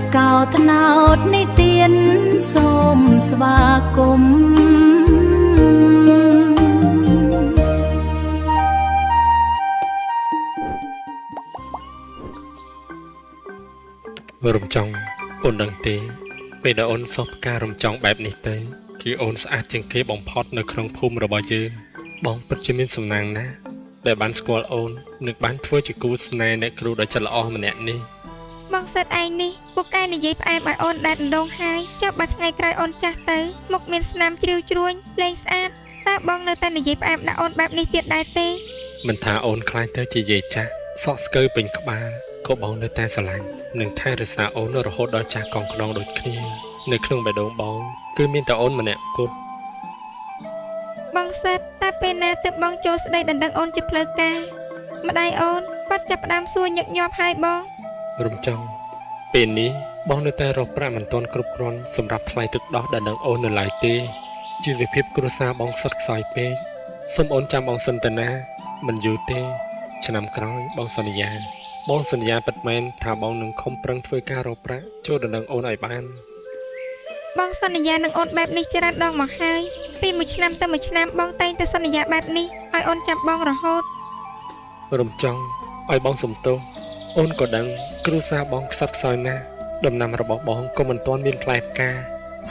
ស្កោត្នោតនិទានសូមស្វាគមន៍ រំចង់អូនដឹងទេ ពេលដែលអូនសោះផ្ការរំចង់បែបនេះទៅគឺអូនស្អាតជាងគេបំផុតនៅក្នុងភូមិរបស់យើងបងពិតជាមានសំណាងណាស់ដែលបានស្គាល់អូននិងបានធ្វើជាគូស្នេហ៍អ្នកគ្រូដ៏ចិត្តល្អម្នាក់នេះ បងសិតឯងនេះពួកកែនិយាយផ្អែមឲ្យអូនដែតដងហើយចុះបើថ្ងៃក្រោយអូនចាស់ទៅមុខមានស្នាមជ្រីវជ្រួញលែងស្អាតតើបងនៅតែនិយាយផ្អែមដាក់អូនបែបនេះទៀតដែរទេ មិនថាអូនខ្លាចទៅជាយាយចាស់សក់ស្កូវពេញក្បាលក៏បងនៅតែស្រឡាញ់និងថែរក្សាអូនរហូតដល់ចាស់កង់ខ្នងដូចគ្នានៅក្នុងបេះដូងបងគឺមានតែអូនម្នាក់គត់ បងសិតតែពេលណាទើបបងចូលស្ដីដណ្ដឹងអូនជាផ្លូវការម្ដាយអូនគាត់ចាប់ផ្ដើមសួរញឹកញាប់ហើយបង រំចង់ពេលនេះបងនៅតែរកប្រាក់មិនទាន់គ្រប់គ្រាន់សម្រាប់ថ្លៃទឹកដោះដែលនឹងអូននៅឡើយទេជីវភាពគ្រួសារបងសុតខ្សោយពេកសូមអូនចាំបងសិនទៅណាមិនយូរទេ ឆ្នាំក្រោយបងសន្យា បងសន្យាពិតមែនថាបងនឹងខំប្រឹងធ្វើការរកប្រាក់ចូលដល់នឹងអូនឲ្យបាន បងសន្យានឹងអូនបែបនេះច្រើនដងមកហើយពីមួយឆ្នាំទៅមួយឆ្នាំបងតែងតែសន្យាបែបនេះឲ្យអូនចាំបងរហូត រំចង់ឲ្យបងសំទោសអូនក៏ដឹងគ្រួសារបងខ្សត់ខ្សោយណាស់ដំណាំរបស់បងក៏មិនទាន់មានផ្លែផ្កា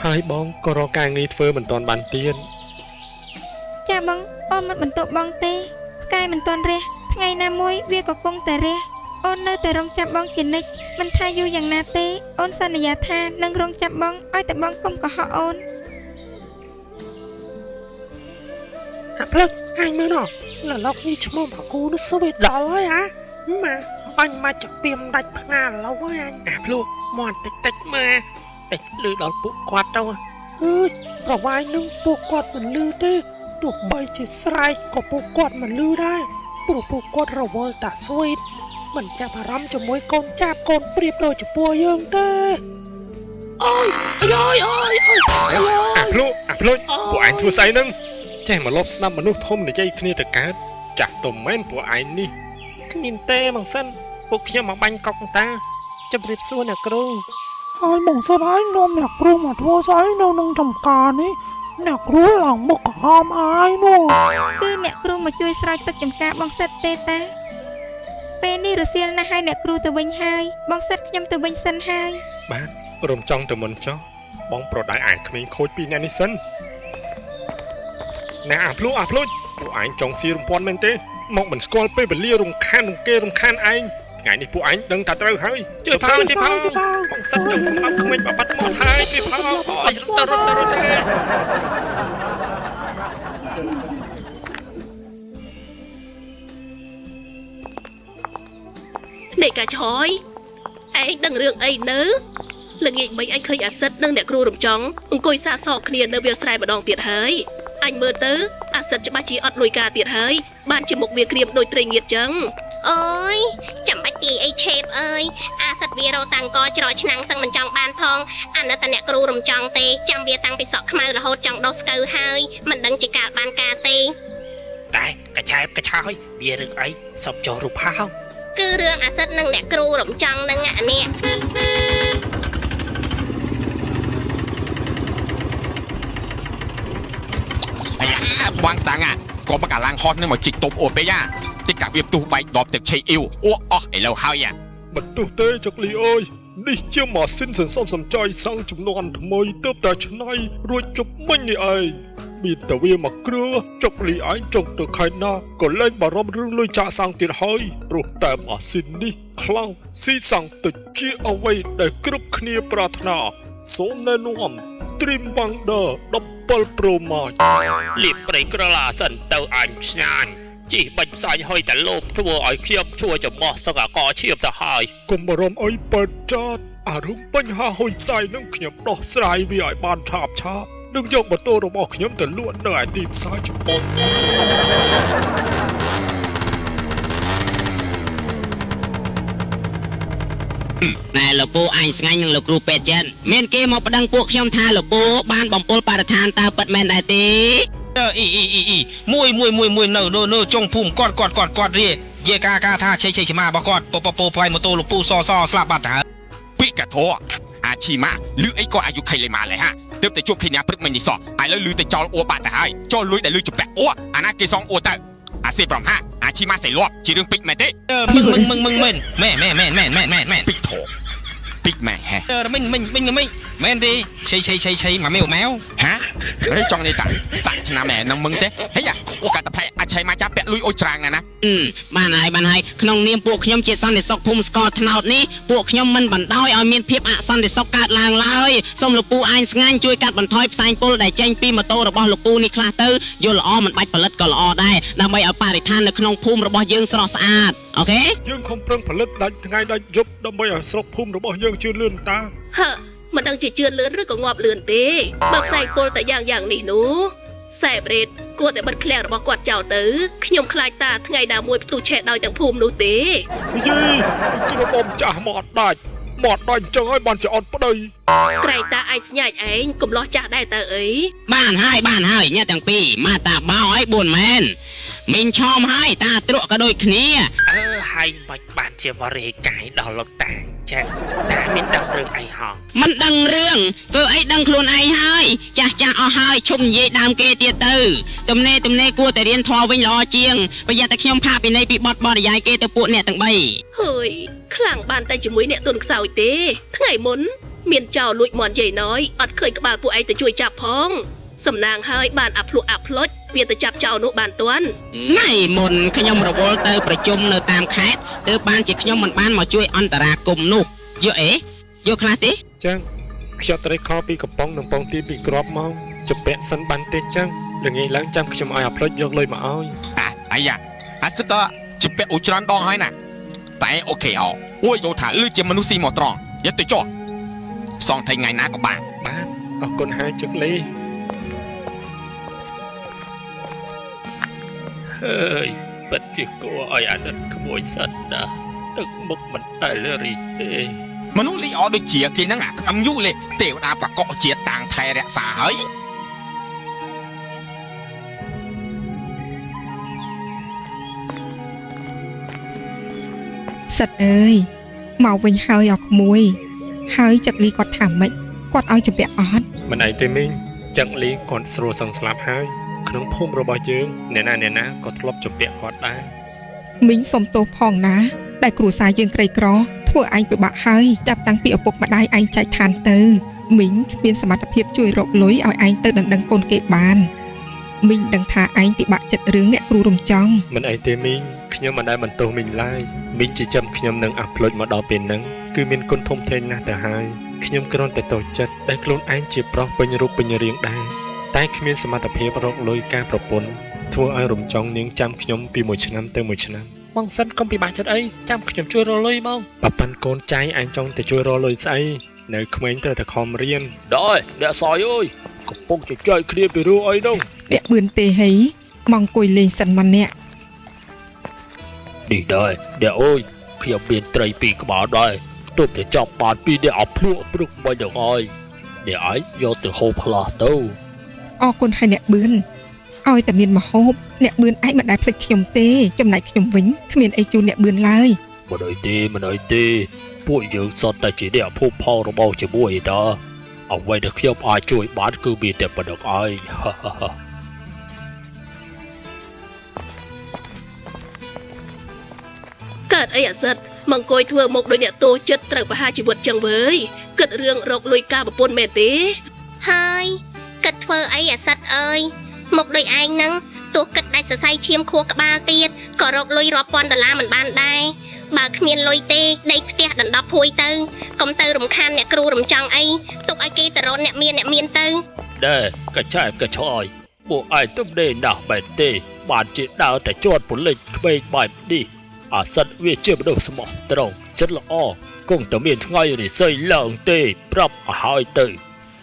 ហើយបងក៏រកការងារធ្វើមិនទាន់បានទៀត ចាបងអូនមិនបន្ទោសបងទេផ្កាយមិនទាន់រះថ្ងៃណាមួយវាក៏គង់តែរះអូននៅតែរងចាំបងជានិច្ចមិនថាយូរយ៉ាងណាទេអូនសន្យាថានឹងរងចាំបងឲ្យតែបងកុំកុហកអូន អាភ្លឹកអញមើលណោះលឡុកនេះឈ្មោះមកគូនោះស្វីតដល់ហើយអាម៉ាបាញ់មកចាក់ៀមដាច់ផ្ងាឡូវហើយអញអាភ្លុកមាត់តិចតិចមកតិចលឺដល់ពួកគាត់ទៅអើយប្រវាយនឹងពួកគាត់មិនលឺទេទោះបីជាស្រែកក៏ពួកគាត់មិនលឺដែរព្រោះពួកគាត់រវល់តាស្វីតមិនចាប់អារម្មណ៍ជាមួយកូនចាប់កូនប្រៀបដូចចំពោះយើងទេអូយអើយអើយអើយ អាភ្លុអាភ្លុចពួកឯងធ្វើស្អីហ្នឹងចេះមកលបស្ដាប់មនុស្សធំនិយាយគ្នាទៅកើតចាស់ទៅមែនពួកឯងនេះ គ្មានទេបងសិនពួកខ្ញុំមកបាញ់កុកតាជម្រាបសួរអ្នកគ្រូហើយបងសិនហើយនាំអ្នកគ្រូមកធ្វើស្អីនៅក្នុងចំការនេះអ្នកគ្រូឡើងមុខក្រហមអាយនោះ គឺអ្នកគ្រូមកជួយស្រោចទឹកចំការបងសិតទេតាពេលនេះរសៀលណាស់ហើយអ្នកគ្រូទៅវិញហើយបងសិតខ្ញុំទៅវិញសិនហើយ បាទរំចង់ទៅមុនចុះបងប្រដៅអាក្មេងខូចពីរនាក់នេះសិនណាអាភ្លុអាភ្លុចពួកឯងចង់ស៊ីរំពាន់មែនទេមកមិនស្គាល់ពេលវេលារំខានរំគេរំខានឯងថ្ងៃនេះពួកឯងដឹងថាត្រូវហើយជួយផងជួយផងបងសិនចង់សម្លាប់ក្មេងបាត់មកហើយជួយផងអើយរត់ទៅរត់ទៅរត់ទៅ នេះកាឆយឯងដឹងរឿងអីនៅល្ងាចមិញអញឃើញអាសិតនិងអ្នកគ្រូរំចង់អង្គុយសាកសอกគ្នានៅវាលស្រែម្ដងទៀតហើយអញមើលទៅអាសិតច្បាស់ជាអត់លុយការទៀតហើយបានជាមុខវាក្រៀមដូចត្រីងៀតចឹង អូយចាំបាច់ទាយអីឆេបអើយអាសិតវារោតាំងកច្រកឆ្នាំងសឹងមិនចង់បានផងអាណិតតែអ្នកគ្រូរំចង់ទេចាំវាតាំងពីសក់ខ្មៅរហូតចង់ដោះស្កូវហើយមិនដឹងជាកាលបានការទេ តែកឆែបកឆោយវារឿងអីសុំចុះរូបហោ គឺរឿងអាសិតនិងអ្នកគ្រូរំចង់នឹងអានេះ អាយ៉ាបងស្តាងអាក៏មកកាឡាំងហោះនឹងមកជីកតុបអូពេកអាតិចកាវាផ្ទុះបែកដបទឹកឆេអ៊ីវអូអស់ឥឡូវហើយអា មិនទោះទេចុកលីអើយនេះជាម៉ាស៊ីនសន្សំសំចៃសង់ចំនួនថ្មីទើបតែឆ្នៃរួចជប់មិញនេះឯងមានតែវាមកគ្រឿចុកលីឯងចុកទៅខេត្តណាក៏លែងបារម្ភរឿងលុយចាក់សាំងទៀតហើយព្រោះតែម៉ាស៊ីននេះខ្លាំងស៊ីសាំងតិចជាអ្វីដែលគ្រប់គ្នាប្រាថ្នាសូមណែនាំ Dream Wonder 17 Pro Max លៀបព្រៃក្រឡាសិនទៅអញឆ្ងាញ់ជីបាច់ផ្សាយហុយតែលោបធ្វើឲ្យខ្ញុំជួច្រោះសឹងអាកឈាមទៅហើយ កុំបារម្ភអីប៉ែតចាតអារឿងបញ្ហាហុយផ្សាយនឹងខ្ញុំដោះស្រាយវាឲ្យបានឆាបឆាបនឹងយកម៉ូតូរបស់ខ្ញុំទៅលក់នៅឯទីផ្សារជប៉ុន ណែលោកពូអញស្ងាញ់នឹងលោកគ្រូពេទ្យចិនមានគេមកប្តឹងពួកខ្ញុំថាលោកពូបានបំពុលបរិស្ថានតើពិតមែនដែរទេ អ៊ីអ៊ីអ៊ីអ៊ីមួយមួយមួយមួយនៅនៅនៅចុងភូមិគាត់គាត់គាត់គាត់រាយេកាកាថាឆេឆេឆមារបស់គាត់ពពពផ្លៃម៉ូតូលោកពូសសស្លាប់បាត់ទៅហើយ ពិ កាធរអាឈីម៉ាលឺអីក៏អាយុខៃលេម៉ាឡេហាទើបតែជួបគ្នាព្រឹកមិញនេះសោះឥឡូវលឺតែចោលអួបាក់ទៅហើយចោលលួយដែលលឺជំពាក់អួអាណាគេសងអួទៅអាសេប្រំហាអាឈីម៉ាសៃលាប់ជារឿងពេចមែនទេ មឹងមឹងមឹងមឹងមែនមែនមែនមែនមែនមែនមែនមែន ពេចធរពេចម៉ែហេ មិញមិញមិញមិញមែនទេឆៃឆៃឆៃឆៃម៉ាមេម៉ែវ ហារេចង់នេះតាសាក់ឆ្នាំណែនឹងមឹងទេហេយ៉ាអូកាតផៃអាឆៃម៉ាចាពាក់លុយអូច្រាងណាណា បានហើយបានហើយក្នុងនាមពួកខ្ញុំជាសន្តិសុខភូមិស្ករត្នោតនេះពួកខ្ញុំមិនបណ្ដោយឲ្យមានភាពអសន្តិសុខកើតឡើងឡើយសូមលោកពូអាញស្ងាញ់ជួយកាត់បន្ថយផ្សែងពុលដែលចេញពីម៉ូតូរបស់លោកពូនេះខ្លះទៅយល់ល្អមិនបាច់ផលិតក៏ល្អដែរដើម្បីឲ្យបរិស្ថាននៅក្នុងភូមិរបស់យើងស្រស់ស្អាតអូខេ យើងខំប្រឹងផលិតដាច់ថ្ងៃដាច់យប់ដើម្បីឲ្យស្រុកភូមិរបស់យើងជឿនលឿនតា ហឺមិនដឹងជាជឿនលឿនឬក៏ងាប់លឿនទេបើផ្សែងពុលតែយ៉ាងយ៉ាងនេះនោះសែបរ៉េតគួរតែបិទឃ្លាំងរបស់គាត់ចោលទៅខ្ញុំខ្លាចតាថ្ងៃណាមួយផ្ទុះឆេះដោយទាំងភូមិនោះទេ យីក្របំចាស់មកដាច់មកដាច់ចឹងហើយបានជាអត់ប្តី ក្រែងតាអាចស្ញាច់ឯងកំលោះចាស់ដែរតើអី បានហើយបានហើយអ្នកទាំងពីរមកតាបោឲ្យ4ម៉ែនមីងឆោមហើយតាត្រក់ក៏ដូចគ្នា អឺហើយមិនបានជាមករេកាយដល់លោកតាអញ្ចឹងតាមានដឹងរឿងអីហង មិនដឹងរឿងធ្វើអីដឹងខ្លួនឯងហើយចាស់ចាស់អស់ហើយឈប់និយាយដើមគេទៀតទៅទំនេរទំនេរគួរតែរៀនធម៌វិញល្អជាងប្រយ័ត្នតែខ្ញុំផាកពិន័យពីបត់បរិយាយគេទៅពួកអ្នកទាំង3 ហើយខ្លាំងបានតែជាមួយអ្នកទុនខ្សោយទេថ្ងៃមុនមានចៅលួចមន់យាយណយអត់ឃើញក្បាលពួកឯងទៅជួយចាប់ផងសំណាងហើយបានអាភ្លុកអាភ្លុចវាទៅចាប់ចៅនោះបានទាន់ ថ្ងៃមុនខ្ញុំរវល់ទៅប្រជុំនៅតាមខេត្តទើបបានជាខ្ញុំមិនបានមកជួយអន្តរាគមន៍នោះយកអេយកខ្លះទេ ចឹងខ្ញុំត្រីខពីកំប៉ុងនិងពងទាពីក្របមកជំពាក់សិនបានទេចឹងល្ងាចឡើងចាំខ្ញុំឲ្យអាភ្លុចយកលុយមកឲ្យ អាអាយ៉ាអាសិតជំពាក់អូច្រើនដងហើយណាតែអូខេអអូយយល់ថាលឺជាមនុស្សស៊ីមកត្រង់យកទៅចោះសងថៃថ្ងៃណាក៏បាន បានអរគុណហើយជឹកលី ហើយពិតជាគួរឲ្យអាណិតក្មួយសិនណាទឹកមុខមិនដែលរីកទេ មនុស្សលីអដូចជាគេហ្នឹងអាក្អឹមយូលេទេវតាប្រកបជាតាំងថែរក្សាហើយ សិតអើយមកវិញហើយអក្មួយ ហើយចឹកលីគាត់ថាម៉េចគាត់ឲ្យជំពាក់អត់ មិនអីទេមីងចឹងលីគាត់ស្រួលសឹងស្លាប់ហើយក្នុងភូមិរបស់យើងអ្នកណាអ្នកណាក៏ធ្លាប់ជំពាក់គាត់ដែរ មីងសុំទោសផងណាដែលគ្រួសារយើងក្រីក្រធ្វើឯងពិបាកហើយចាប់តាំងពីឪពុកម្ដាយឯងចែកឋានទៅមីងគ្មានសមត្ថភាពជួយរកលុយឲ្យឯងទៅដណ្ដឹងកូនគេបានមីងដឹងថាឯងពិបាកចិត្តរឿងអ្នកគ្រូរំចង់ មិនអីទេមីងខ្ញុំមិនដែលបន្ទោសមីងឡើយមីងចិញ្ចឹមខ្ញុំនឹងអាភ្លុចមកដល់ពេលហ្នឹងគឺមានគុណធំធេងណាស់ទៅហើយខ្ញុំគ្រាន់តែតូចចិត្តដែលខ្លួនឯងជាប្រុសពេញរូបពេញរាងដែរតែគ្មានសមត្ថភាពរកលុយការប្រពន្ធធ្វើឲ្យរំចង់នាងចាំខ្ញុំពីមួយឆ្នាំទៅមួយឆ្នាំ បងសិនកុំពិបាកចិត្តអីចាំខ្ញុំជួយរកលុយបង ប៉ប៉ាន់កូនចៃឯងចង់ទៅជួយរកលុយស្អីនៅក្មេងត្រូវតែខំរៀន ដែរអ្នកសយអើយកំពុងជជែកគ្នាពីរឿងអីនោះ អ្នកបឿនទេហីមកអង្គុយលេងសិនមកអ្នក នេះដែរអ្នកអើយខ្ញុំមានត្រីពីរក្បាលដែរទើបតែចាប់បានពីអ្នកអាភ្លក់ព្រឹកមិញហ្នឹងហើយអ្នកឯងយកទៅហូបខ្លះទៅ អរគុណហើយអ្នកបឿនឲ្យតែមានមហូបអ្នកបឿនឯងមិនដែលភ្លេចខ្ញុំទេចំណែកខ្ញុំវិញគ្មានអីជូនអ្នកបឿនឡើយ មិនអីទេមិនអីទេពួកយើងសុទ្ធតែជាអ្នកភូមិផលរបស់ជាមួយតើអ្វីដែលខ្ញុំអាចជួយបានគឺមានតែប៉ុណ្្នឹងឯង កើតអីអាសិតមកអង្គុយធ្វើមុខដូចអ្នកទោសចិត្តត្រូវប្រហារជីវិតចឹងវើយគិតរឿងរកលុយការប្រពន្ធមែនទេ ហើយគិតធ្វើអីអាសិតអើយមុខដូចឯងហ្នឹងទោះគិតដាច់សរសៃឈាមខួរក្បាលទៀតក៏រកលុយរាប់ពាន់ដុល្លារមិនបានដែរបើគ្មានលុយទេដេកផ្ទះដណ្ដប់ភួយទៅកុំទៅរំខានអ្នកគ្រូរំចង់អីទុកឲ្យគេទៅរកអ្នកមានអ្នកមានទៅ ដែរកញ្ឆែបកញ្ឆយពួកឯងទំនេរណាស់មែនទេបានជាដើរតែជាប់ពលិចក្មេងបែបនេះអាសិតវាជាមនុស្សស្មោះត្រង់ចិត្តល្អគង់តែមានថ្ងៃរិស័យឡើងទេប្រាប់ឲ្យហើយទៅ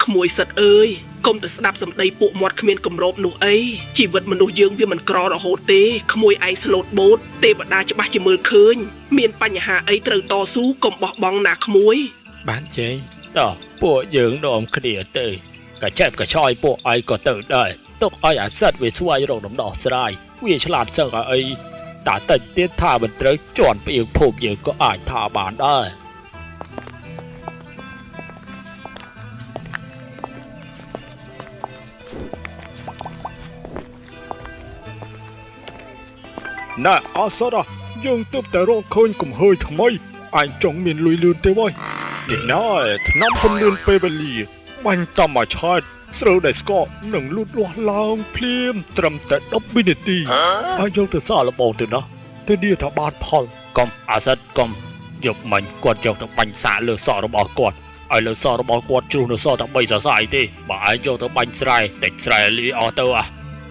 ក្មួយសិតអើយកុំទៅស្ដាប់សម្ដីពួកមាត់គ្មានគម្របនោះអីជីវិតមនុស្សយើងវាមិនក្ររហូតទេក្មួយឯងស្លូតបូតទេវតាច្បាស់ជាមើលឃើញមានបញ្ហាអីត្រូវតស៊ូកុំបោះបង់ណាក្មួយ បានជ័យ តោះពួកយើងនាំគ្នាទៅកញ្ឆែបកញ្ឆយពួកឯងក៏ទៅដែរទុកឲ្យអាសិតវាស្វែងរកដំណោះស្រាយវាឆ្លាតសឹងឲ្យអីតាតិចទៀតថាមិនត្រូវជន់ផ្អៀងភពយើងក៏អាចថាបានដែរ ណែអសរយើងទើបតែរកឃើញកំហើយថ្មីឯងចង់មានលុយលឿនទេវ៉យនេះណែថ្នាំពន្លឿនពេលវេលាបាញ់តាមមួយឆែតស្រូវដែលស្កកនឹងលូតលាស់ឡើងភ្លាមត្រឹមតែ10វិនាទីឲ្យយកទៅសាកល្បងទៅណាធានាថាបានផលកុំអាសិតកុំយកមិញគាត់យកទៅបាញ់សាកលើសក់របស់គាត់ឲ្យលើសក់របស់គាត់ជ្រុះនៅសក់តែ3សរសៃទេបើឯងយកទៅបាញ់ស្រែតិចស្រែលីអស់ទៅអា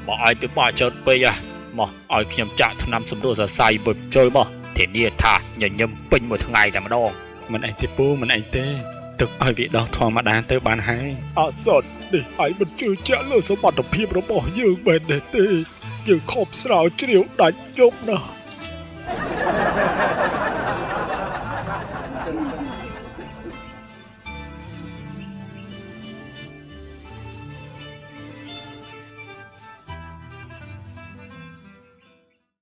បើឯងពិបាកចិត្តពេកអាមកឲ្យខ្ញុំចាក់ថ្នាំសម្រួលសរសៃមួយជុលមកធានាថាញញឹមពេញមួយថ្ងៃតែម្ដងមិនអីទេពូមិនអីទេទុកឲ្យវាដោះធម្មតាទៅបានហើយអសតនេះឯងមិនជឿជាក់លើសមត្ថភាពរបស់យើងមែនទេយើងខំស្រាវជ្រាវដាច់យប់ណាស់